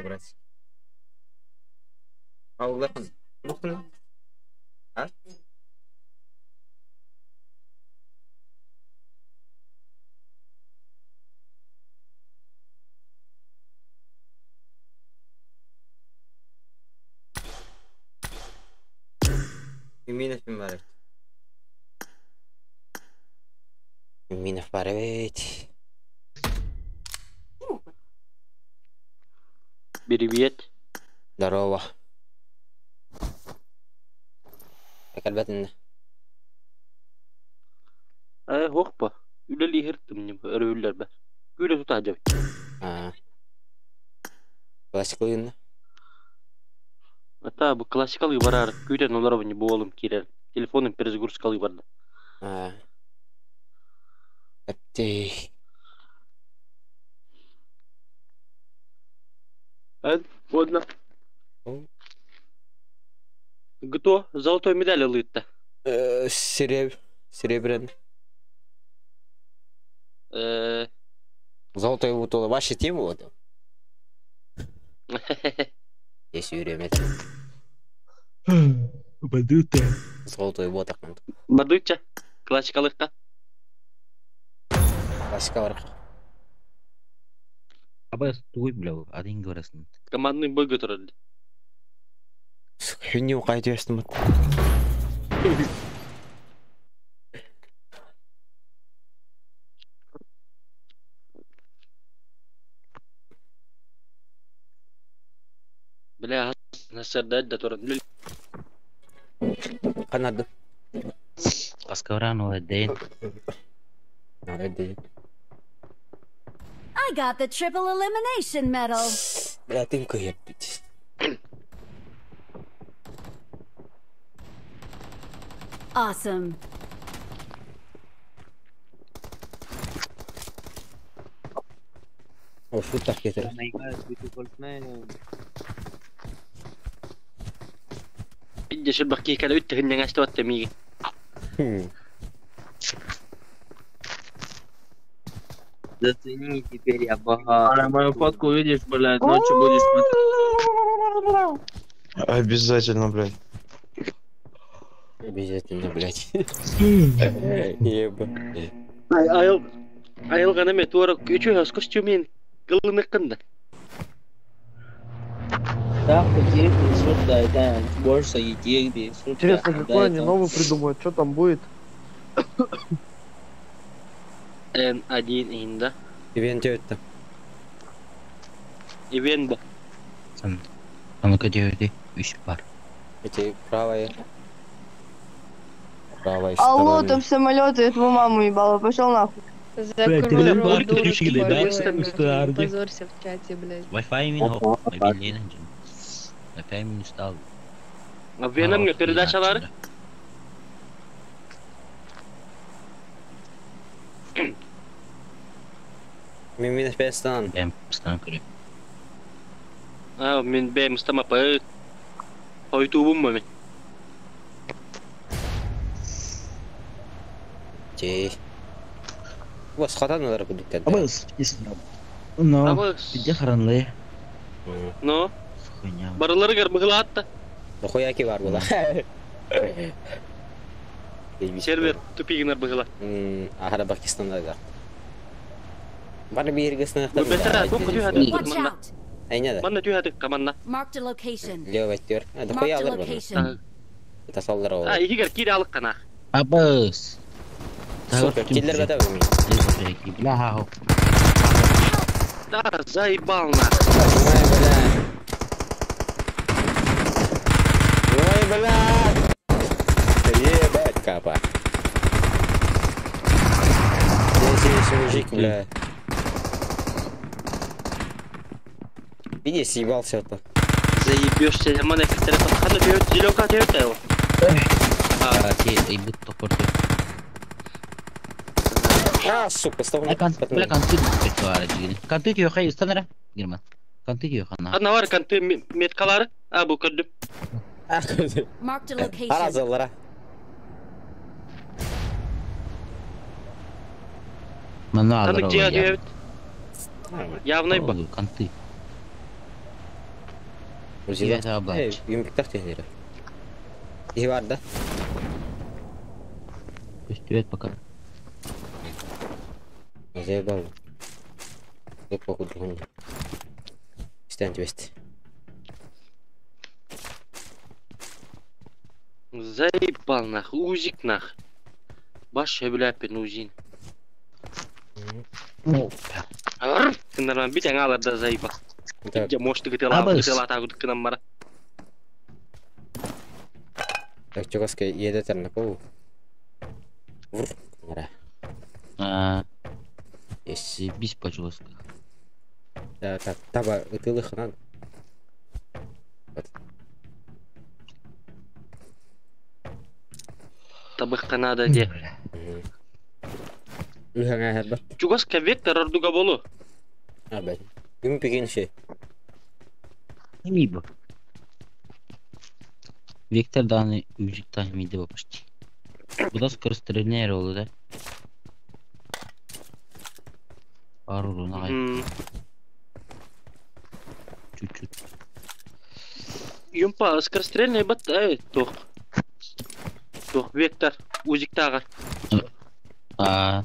Брать. Аллахан. Бухтун. А? Минов бар. Минов бар ведь. Привет. Здорово. Кэлбэтиннэ. Э, хоппа. Үлэлиһиртим өрөбүллэрбэр. Күүлэ тутаадьабыт. Аа. Классикалыынна. Ата бу классикалыы бараар күүтэн олоробун буолум киирэр. Телефоным перезагрузкалыы барда. Аа. Эптей. Эн, уонна ГТО золотой медаль ылыытта. Сереб... Серебряный. Золотой бутылы ваша тема вот. Здесь время. Бадыта. Золотой ботах. Бадыча. Классикалыкка. Классикалар. Абас туй, бля, один говорасын. Командный бой көтөрөдү. Хүнню кайтıyorsun. Бля, насарда да туран. Канады. Аскавран ол дейін. Надо. I got the triple elimination medal. Бля, ты кыйып. Awesome. О, фу так кетер. Бидде шырбак киһи үт тыһынньаҥасты батта миигин. Зацени, теперь я богат. А мою фотку увидишь, блядь, ночью будешь смотреть. Обязательно, блядь. Обязательно, блядь. Еба. Айыл айылган эме туора үчү костюмин кылыныккын да. Да, сюда, да, больше идей, сюда. Интересно, какой они новый придумают, что там будет? Н1 инда. Ивент өттө. Ивен бу. Анука девяти, үш бар. Эти правые. Правая Алло, там самолеты, я твою маму ебала, пошел нахуй. Блядь, ты Закрой блин, рот, бар, дура ключики, да, тупорылая, да, нахуй, позорься в чате, блядь. Wi-Fi мин хоп, мобильный Wi-Fi мин стал. Венамга передачалары. Мен минус 5 стан. Бэм, стан көрө. А, мен бэм стамапы. Хойтубум мен. Чей. Вас хатаналар күдүктен. Абас, Но, Абас. Бидде харанлы. Но, Хуйня. барылары гармыгылаатта. Хуяки бар була. Сервер тупигинер быгыла. Ахара Пакистанда да. Бар биргесне. Бу бетер бу түйәдик Watch манна. out. Айна да. Манна түйәдик команда. Marked a location. Лево төр. Да Marked a хуялар бар. location. Это салдар ол. А, игер кире алык кана. Абас. Супер, киллер бата бу. Бля, хау. Да, заебал на. Ой, бля. Ой, бля. Ебать, капа. Здесь есть мужик, бля. Иди, съебался-то. Заебешься, мана телефон. Хана түйәт, зеленка түйәт его. А, те, и будто порты. А, сука, стоп. Бля, конты бля, Конты түйө хай станара. Герман. Конты түйө хана. Хана бар конты меткалары. А, бу көрдүм. Marked a location. Аразалара. Мана Хана алар. түйәт. Явный бу. Конты. Узила. Тиийбэт аҕа Эй, бааччы. юмпиктах тиһинere. Киһи бар да? Көстүбэт пока. Заебал. Опа, кудругун. Стань 200. Заебал нах, узик нах. Баш сөбүлээппин узин. Кыннарман бит аңаларда заебал. Так, Дьэ, мостук ытыалаа Абыс. ытыалаатаа курдук бара. так, чугаска иэдэ тарнаку. Вур. Мара. А, Есть. заебись по жестко. Да, так, таба ытылых надо. Табыхка надо де. Үһәңә һәрбәт. Чугаска вектор ордуга болу. А, бәт. Юмпиген ши. Неми бу. Вектор данный узик тахмиде почти. Бу да скорострельный oldu да. Бар уруна ай чуть-чуть. Юмпа скорострельный бат эй тох. Тох вектор узиктагар. А.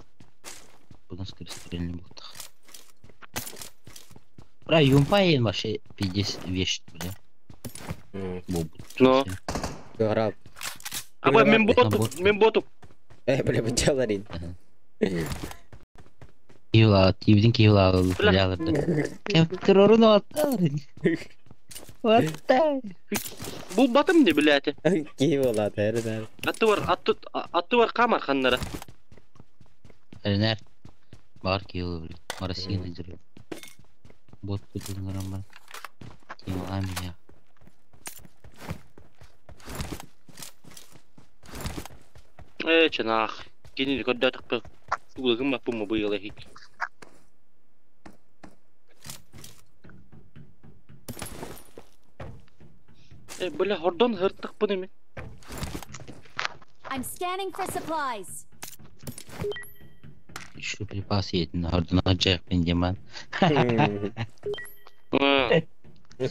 Будан скорострельный был. Бра, юмпа ең вообще пиздец вешать, бля. Бобу. Но. Граб. Аба мен На боту, бот. мен боту. Э, бля, бу деларин. Кивла, тивдин кивла, Бля. бля, бля. Кептер оруну аттар. Атта. Бу батым не блядь. Кивола, тәрі. Атты бар, атты атты бар камар ханнара. Эрнер. Бар кивла, бля. Россия жүр. Бот бүтүн бар. Тимала меня. Э, чынах. Кенini көрдөтөк Тугылыгым баппым быйыл эхик. Э, бля, хордон хырттык бу неме? I'm scanning for supplies. Еще припасы едin. Ордуна жайық мен деман.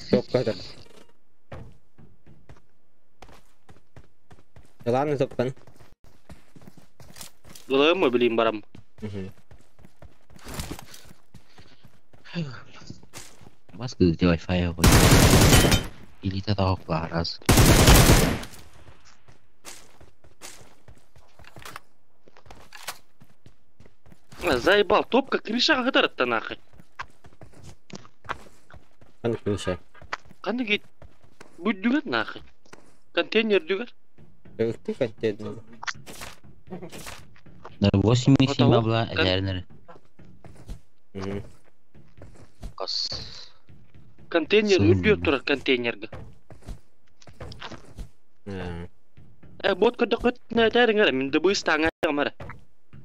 Топ кадр. Ладно, топкан. Ылыгым билейм барам. Маска где Wi-Fi ғой. Или та раз. Заебал, топка крышага кытарытта нахуй. Аны крыша. Кандай кет бүддүгөр нахуй. Контейнер дүгөр. Ты контейнер. Да 8 Вот 7 того. бабла Эрнер. Кас. Контейнер Сын. үрдүөр турар контейнерге. Э, бот көрдө көтнө тәриңер, мен дыбыс таңа мара.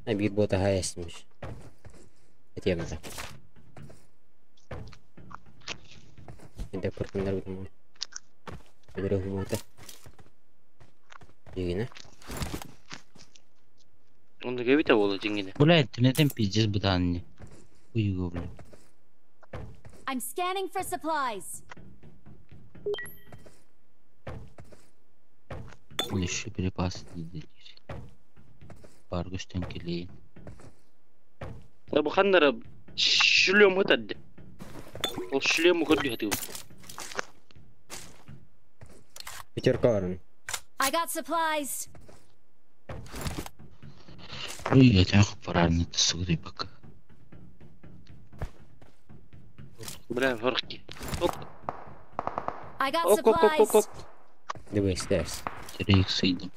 А бир бота хаясмыш. Этемді. Енді көркімдер бүтім. Өдірі хумата. Дегені. Онда кебите болу жиңгине. Бля, интернетен пиздец бытан. Хуй бля. I'm scanning for supplies. Бля, еще припасы дейді. Бар көстен келейін. Э, бу ханнара шлем кытады. Ол шлем көрдү хаты. Пятерка варын. I got supplies. Ой, я тебя парарны суды пока. Бля, хорки. Ок, I got ок, ок, ок, ок, supplies. ок. Дыбыс, дәрс. Терек сыйдым.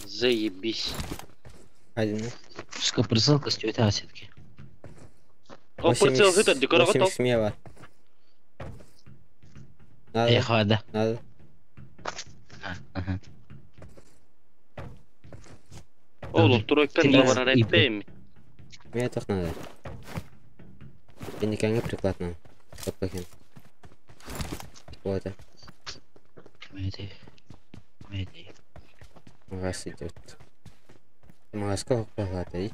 Заебись. Один. Сука, прицелка стоит все-таки. О, прицел кытады, көрө 8 готов. смева. Надо, Эх, да. надо. Ага. Ол тройкан Три барар и этпейм. Мне тоже надо. Я никогда не приклад надо. Топ каким. Вот. Мэйдэй. Мэйдэй. Магаз идет. Магазка приклад, и?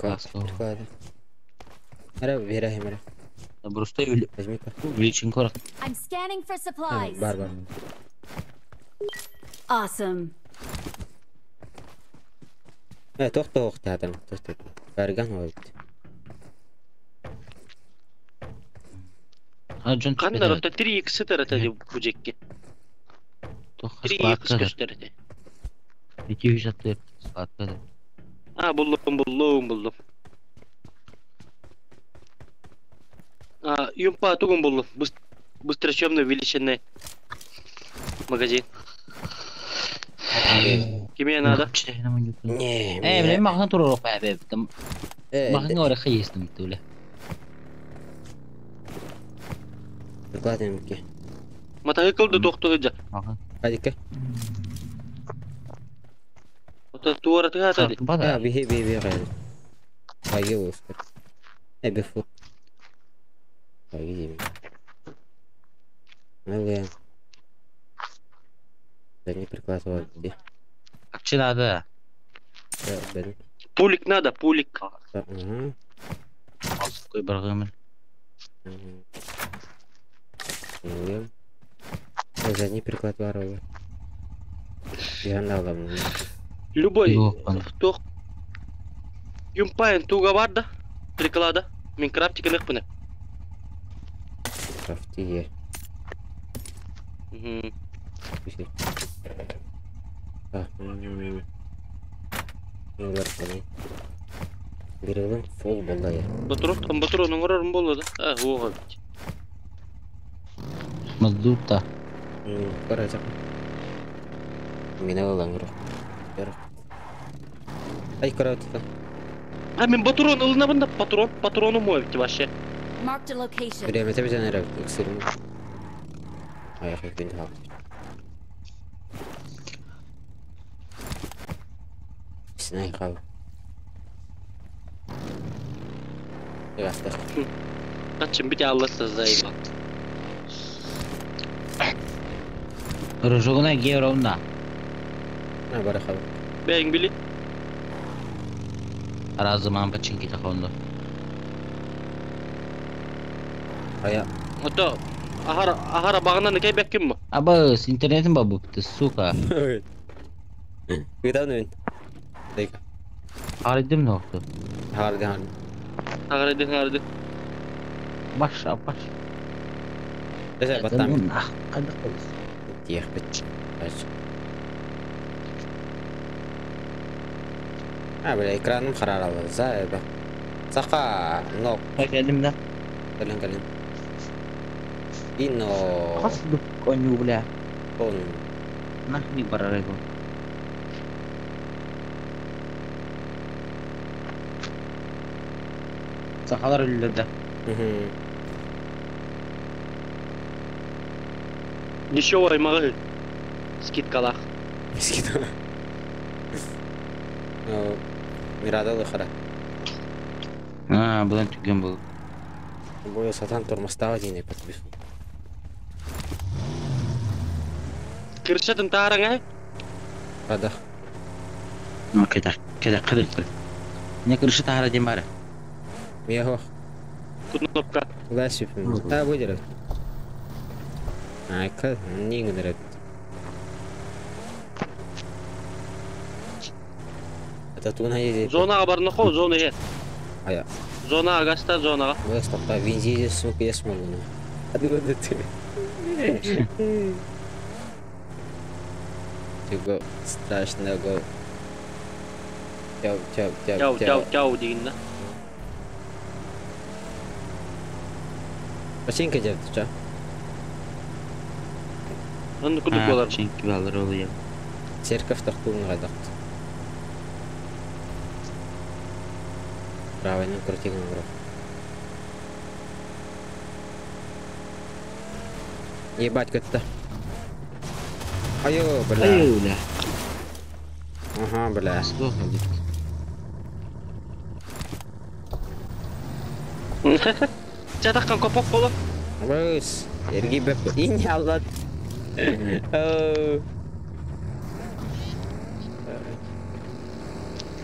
Маска. Приклад. Эрэ биэрэһим эрэ. Просто Возьми-ка. увеличен корок. I'm scanning for supplies. Бар бар. Awesome. Э, тохто театр. Тохто. Барган вот. А Джон Каннар отто 3x тарата бу жекке. 3x көстөрөтө. 204 складка. А булдум булдум булдум. А, юмпа тугун булдум. Быстрочемный величины магазин. Киме надо? Не. Э, бля, махна туру па бе. Там Э, махна ора хейстим туле. Прикладываем ки. Мотоцикл да тохтугу жа. Ага. Адика. Ото туора тыгата ди. А, Бада. бихи би би гай. Айы устар. Э, бифу. Айы. Ну, Да не прикладывать. Где? Акчы надо. Да, да. Пулик надо, пулик. Ага. Кой баргымын. Ну, задний приклад баровы. Я налам. Любой Yok, bana. тох. Юмпайын туга бар да. Приклада. Мен крафтик нык Крафтие. Мгм. А, ну, Берелим фол болды я. Батырон, батырон оңорорум болду да. А, ого бит. Маздута. Карачак. Мен алаңыр. Ай, караутта. А мен батырон ылынабын да патрон, патрону мой бит вообще. Marked a location. Время тебе жанера иксирим. Ай, күн хал. Синай хал. Ястах. Качым бит алласа заебал. Рожогуна геровна. На барахал. Бәң били. Разыман пачинки тахонду. Ая. Ото ахара ахара багынан кай бекким бу. Абыс, интернетим ба бупты, сука. Кыдан өн. Дайка. Харидим нокту. Харды харды. Агарды агарды. Баш, баш. Даже батам. Ах, кайда калыс. Тиэх бит. Баш. А, бля, экраным хараралы. Заеба. Сака, но. Келдим да. Кэлэн кэлэн. Ино. Хас коню, бля. Он. Нахни барарего. Сахалар үлләдә. Еще аймагы. Скидкалах. Скидка. Ну, Мирадалы хара. А, булан түгән бул. Бою сатан тормостава дейін подпису. Кыршатын таарың ай. Рада. Ну, кеда, кеда кыдык. Не крыша тахара дем бары. Мияхох. Кнопка. Ласюпин. А, выдерет. Айка, не гнрет. Это туна едет. Зонага барна хо, зона е. Ая. Зонага гаста зонага. Бу стопта винзи сук я смогу. Откуда ты? Чего страшного? Чау, чау, чау, Чау, чау, чау деген да. Починка жапты, ча? Аны кудук болар. Ченки балар ол я. Церковь тохтуун гадакт. Правильно крутиган бро. Ебать, как-то. Айо, бля. Ай, бля. Ага, бля. Жатаккан копок боло. Рус. Эрги беп. Инь алла. Оу.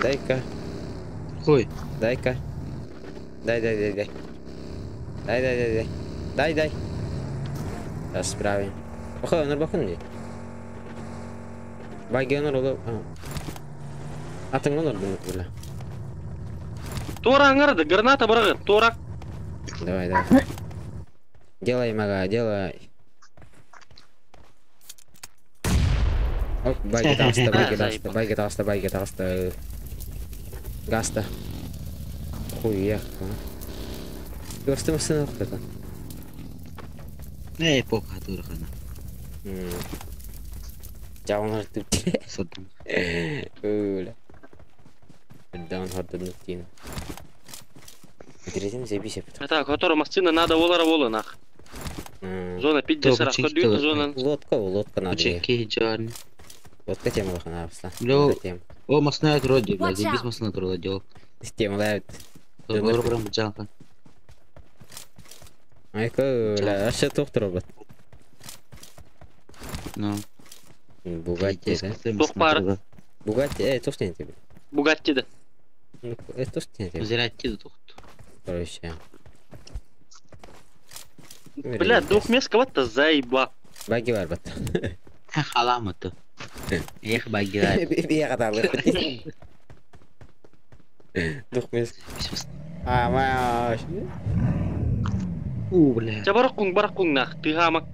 Дай-ка. Хуй. Дай-ка. Дай, дай, дай, дай. Дай, дай, дай, дай. Дай, дай. Сейчас справим. Баха, онор бакын дии. Баги онор оло. Атың онор буну бля. Туора аңарады, граната бырагын, туора. Давай, давай. Делай, мага, делай. Оп, баги таҕыста, баги таҕыста, баги таҕыста, баги таҕыста. Гаста. Хуях. Göster mısın hakikaten? Эй, пока турхана. Жауынар түп. Сотым. Өле. Даун хордун тин. Битиресем заебись я Так, которую машина надо олара болы нах. Зона пиздец Топ, рақ, чеки көрдүйін зона. Лодка, лодка надо. Чеки, джарни. Лодка тема лохана абсла. Бля, Тема. О, масна роди, блядь, Watch заебись out. масна трола делал. Тема лают. Добро, прям джанка. Айка, бля, аша тоқтыр робот. Ну, Бугатти, да? Тоқ бар. Бугатти, эй, тоқ не тебе. Бугатти да. Ну, э, тоқ не тебе. Зря ти тухт. Короче. Бля, двух мест кого-то заеба. Баги бар бат. Халамы то. Эх, баги. Бия катарлы. Двух мест. А, маш. У, бля. Ча барак куң, барак куң нах, тыгама.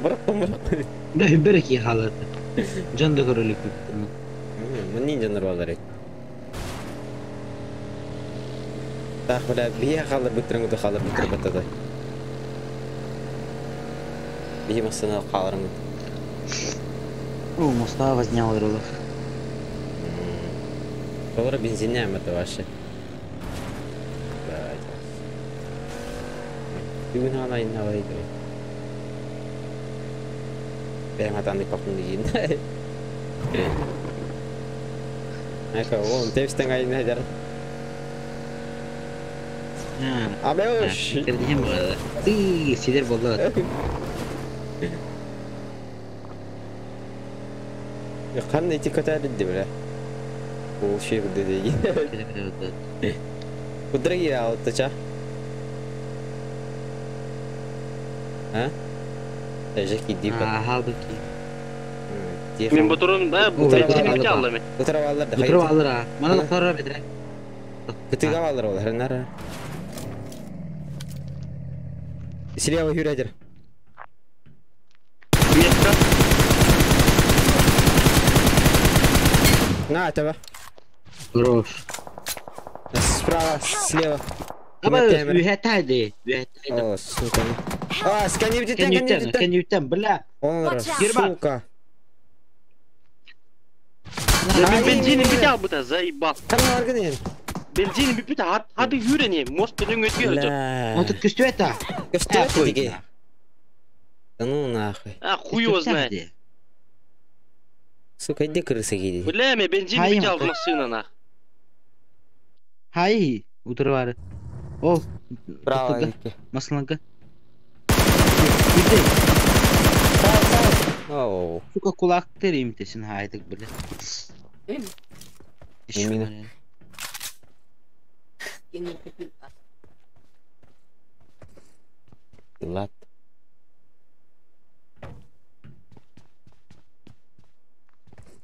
Барак барак. Бля, береки халаты. Жан да көрөлүк. Мын жанар балар. Так, бля, бия қалыр бүтірің өті қалыр бүтір бітеді. Бия масына қалырың. О, моста вознял ролов. Олар бензинне әмәті вашы. Бүгін ана айына бар еді. Бәрім атанды папын деген. Айка, ол тепстен айына жар. Абе ош. Кирдихем бар. Ты сидер болды. Қандай эти көтәрді бля. Ол шей бұды деген. Кудра кире алытты ча. А? Жеки дип. Халбыки. Мен бұтырын, да, бензин бите алды мен. Утырап алыр да. Утырып алыр а. Мана да бедре. Кытыга алыр ол, хренара. Слева юрядер. Место. На, этого. Хорош. Справа, слева. Аба, үйәтәді, үйәтәді. О, сука. А, сканивдитен, Кенюттен, кенюттен, бля. Он, Watch out. сука. Да мен бензин бите алды да, заебал. Қанна бар генен. Бензин бите, хады юрене, мост дөң өтке өтө. Он тут көстү это. Көстү это диге. Да ну нахуй. А, хуй его знает. Сука, иди крыса гиди. Бля, мен бензин бите алды машина нах. Хай, утырып ары. О, Браво. Масланка. Оу. Сука, кулак теримтесин хайдык, бля. Именно. Лат.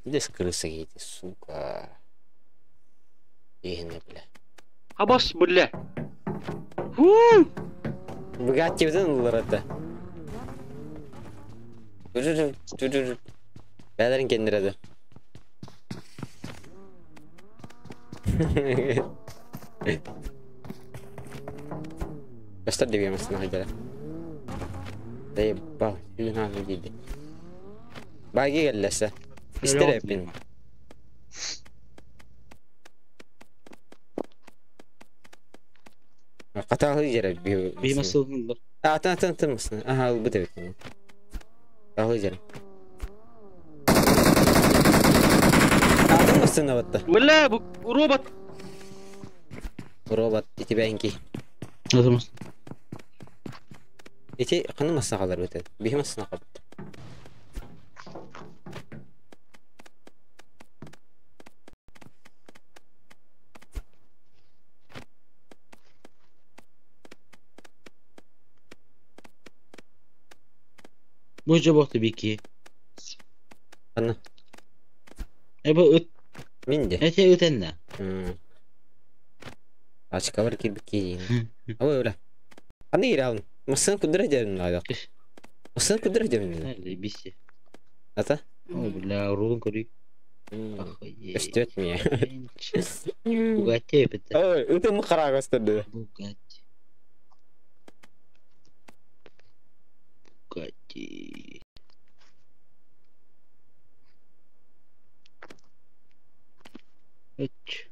Где с крысы едет, сука? Игны, бля. Абас, бля. Фу! Бугатти взял это. Бәлерин кендіреді. Göster деп емесін айдара. Заебал, юна дейді. Баги келлесе. Истер епин. Қаталы жері. Беймасылдың Атын атын атын mısın? Aha bu da bitti. Қаталы жері. Атын mısın abatта? Бля, бу робот. Робот, ити бәнки. Атын Ити қаны масына қалар өтеді. Беймасына қалды. Бу жобохту бики. Аны. Э бу ыт. Мин де. Эти ыт эннэ. Ачкабар кирбит киһи. Ой, оля. Аны иралын. Масын кудра дерин айдак. Масын кудра дерин. Заебись. Ата? Ой, бля, рулун көрүй. Өстөт мия. Бугатти эбит. Ой, ытым карага өстөрдү. Бугатти. Бугатти. Үч.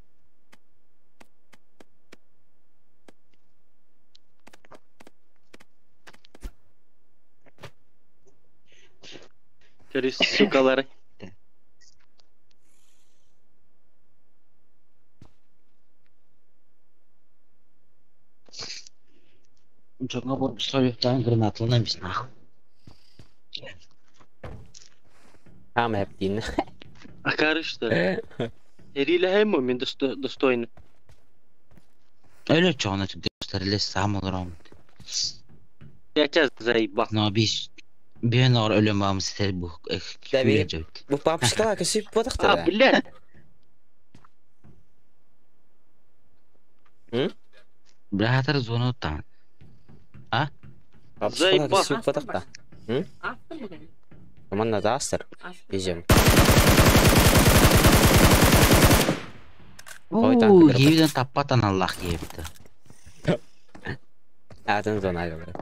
Через сукалары. Дьоҥҥо буорбустар гранаталынан бис нахуй. Хаама хэптиин. Акары что ли? Эрилэһэм мен достойно. Öyle çoğuna gösterilir sağım olur ama. Я тебя заебал. Но biz bir nor ölüm bağımız ister bu. Tabii. Bu папочка көсүп А, бодактар. блядь. Братар зону там. А? Папочка Заебал. көсүп бодакта. Манна дастыр. Бижем. Ой, танк Уу, кырбат. Гивден таппатан Аллах диэбитэ. Атын зона айдалар.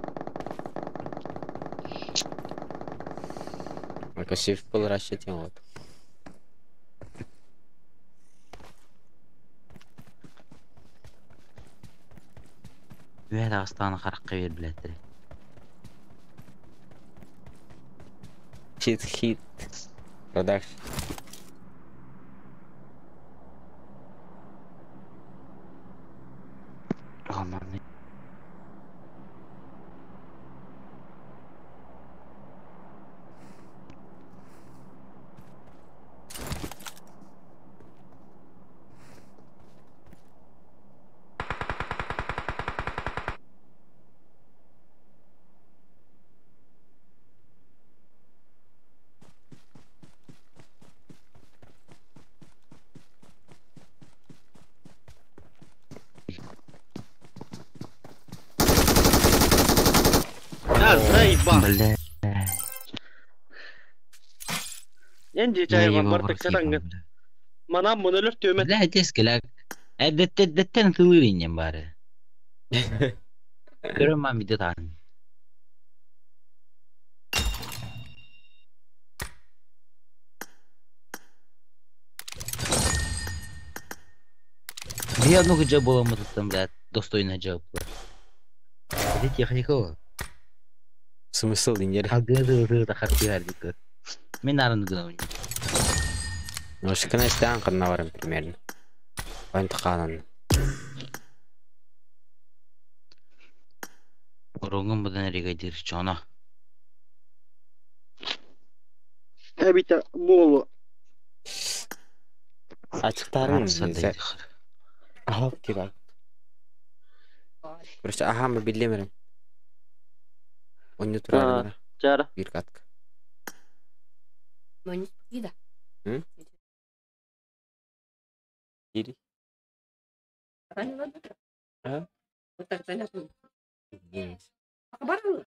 Көсүп болор ашы тен вот. Үһэ Дагыстаны харакка бер билеттери. Хит хит. Продакшн. Алманы. Я заебал. Бля. Энди чайган бартык сатангын. Манам мұны өлөр төмет. Бля, тескелек. Эдеттен тылыр иннем бары. Көрөм мам видео тан. Я одну жа боламы там, блядь, достойно жа было. Это техника. Смысл инер. Алгы да хартыгар Мен нарын гынабын. Ошкана истан кырна барым примерно. Ойын тақанын. Оронгун будан эрегедир чона. Эбите болу. Ачыктарын Ахап кибак. Короче, ахамы билемерим. Ойны турар. Жара. Bir катка. Но не спи, М? Или? Ранее надо. А? Вот так занятно. Нет. Барылы.